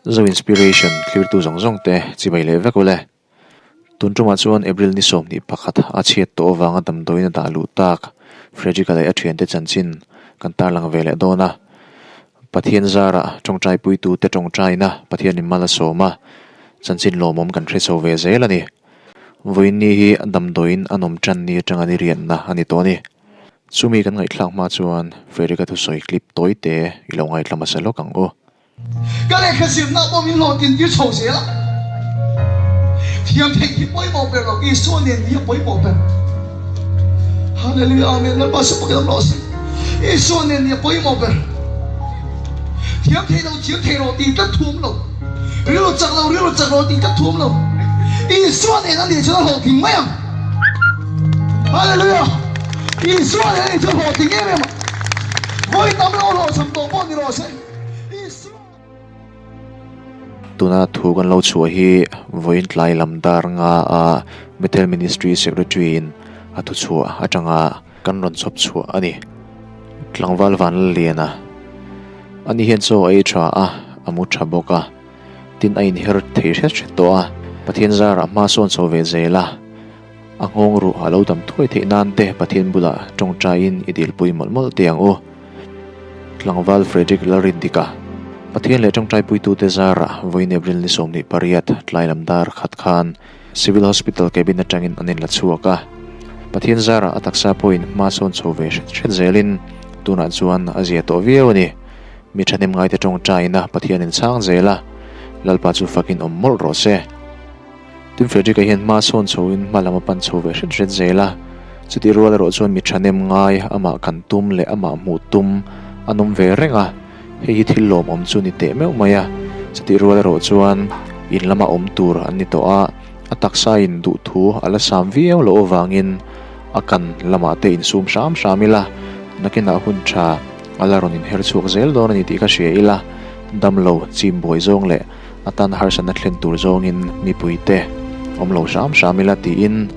Zo Inspiration thlirtu zawng zawng te chibai leh vek ule. Tun tumah chuan April ni 21 a chhiat tawh avanga damdawiin a dah luh tak Frederick-a leh a thiante chanchin kan tarlang ve leh dawn a. Pathian zarah tawngtai puitute tawngtaina Pathianin mal a sawm a, chanchin lawmawm kan hre chho ve zel a ni. Vawiinni hi damdawiin a nawm tan ni atanga ni rianna a ni tawh a ni. Chumi kan ngaihthlak hma chuan Frederick-a thusawi clip tawi te i lo ngaithla hmasa lawk ang u. Ka lehkha zirna pawh min hlawhtlin tir chho zel a, thiam theih hi pawimawh ber lo, Isua nen hi a pawimawh ber. Hallelujah Amen Lalpa chu pakin awm rawh se. Isua nen hi a pawimawh ber. Thiam thei lo thiam thei rawh tih tlat thu awm lo. Rilru chak lo rilru chak rawh tih tlat thu awm lo. Isua nen a nih chuan a hlawhtling mai ang. Hallelujah Isua nen a nih chuan a hlawhtling em em ang. Vawi tam lo hlawhchham tawh pawh ni rawh se. Tuna thu kan lo chhuah hi vawiin tlai lam dar nga a Bethel Ministry Secretary in a thu chhuah atanga kan rawn chhawp chhuah a ni. Tlangval van la lian a, ani hian chaw a ei tha a, a mu tha bawk a, tin a inher thei hret hret tawh a, Pathian zarah hma sawn chho ve zel a. A nghawng ruh a lo dam thuai theih nan te Pathian bulah tawngtaiin i dilpui mawlh mawlh teh ang u. Tlangval Frederick Lalrindika, Pathian leh tawngtaipuitute zarah vawiin April ni 28 tlai lam dar khat khan Civil Hospital cabin atangin an inla chhuak a. Pathian zarah a taksa pawhin hma sawn chho ve hret hret zelin tunah chuan a zia tawh viau a ni. Mi thahnem ngaite tawngtaina Pathianin chhang zel a, Lalpa chu fakin awm mawlh rawh se. Tin Frederick-a hian hma sawn chhoin hma lam a pan chho ve hret hret zel a, chutih rual erawh chuan mi thahnem ngai amah kan tum leh amah hmuh tum an awm ve reng a, hei hi thil lawmawm chu ni teh meuh mai a, chutih rual erawh chuan in lama awm tur an ni tawh a, a taksa in duhthu a la sam viau loh avangin a kan lamah te insum hram hram ila, nakinah hun tha a la rawn inher chhuak zel dawn a ni tih ka hria ila, damlo chim buai zawng leh. A tan harsatna thlen tur zawngin mipuite awm lo hram hram ila tiin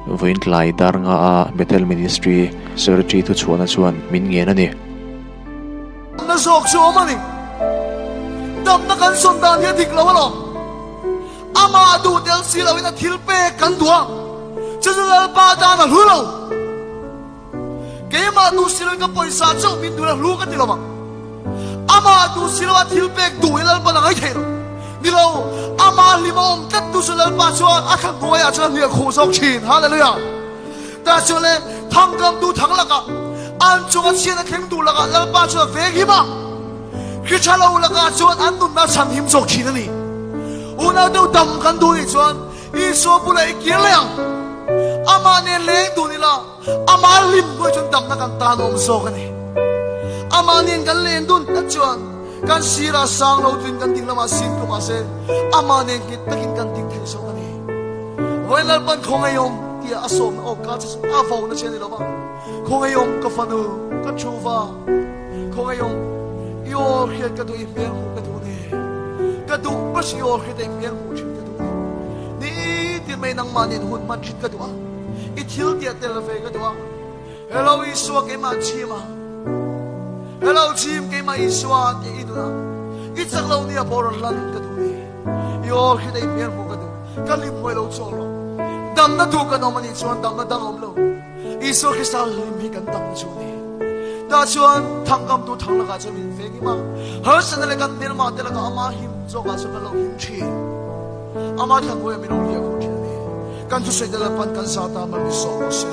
vawiin tlai dar nga a Bethel Ministry Secretary thuchhuahna chuan min ngen a ni. Damna zawk chu awm a ni. Damna kan sawn dan hi a dik lo alawm. Amah duh tel si loin a thil pek kan duh a, chu chu Lalpa tan a hlu lo. Keimah duh si loin ka pawisa chauh min duh la hlu ka ti lo ang. Amah duh si loa thil pek duh hi Lalpa la ngai thei lo. Ni lo, amah hlim a awm tlat tu chu Lalpa chuan a thla hnuaiah chuan a hliah khuh zawk thin. Hallelujah! Tah chuan le thangkamtu thang lakah, an chunga chhiat a thleng duh lakah Lalpa chuan a veng him a. Hri tha lo lakah chuan an nunna a chhan him zawk thin a ni. Unau deuh dam kan duh nih chuan Isua bulah i kir leh ang. Amah nen leng dun ila, amah lim hnuai chuan damna kan tan awm zawk a ni. Amah nen kan len dun tak chuan kan sirah sang lo tuin kan ding lamah sim tum mahse amah nen nghet takin kan ding thei zawk a ni. Vawiin Lalpan khawngaihawm tia a sawmna awk ka che chu a vona che a ni lo va. Khawngaihawm ka fanu, ka thuva, khawngaihawm i aw hriat ka duh i hmel hmuh ka duh ni. Ka duh bas i aw hriat a i hmel hmuh thin ka duh ni. Nitin mai nangmah nen hun hman thin ka duh a, i thil tiah tel ve ka duh a. Hello Isua keimah chim a, hello chim keimah Isua tih i nun a, i chak lo nia pawh rawn lan ka duh ni. I aw hriat a i hmel hmuh ka duh, ka lim hmuai lo chawl rawh. Damna duh kan awm a nih chuan damna dang a awm lo. Isua Krista hlim hi kan damna chu a ni. Tah chuan thangkamtu thang lakah chuan min veng him a, harsatna leh kan hmelmah te lakah ama him zawkah chuan kan lo him thin. Ama thlanhnuaiah min lo hliah khur thin a ni. Kan thusawi te Lalpan kan zah ta mal min sawm rawh se.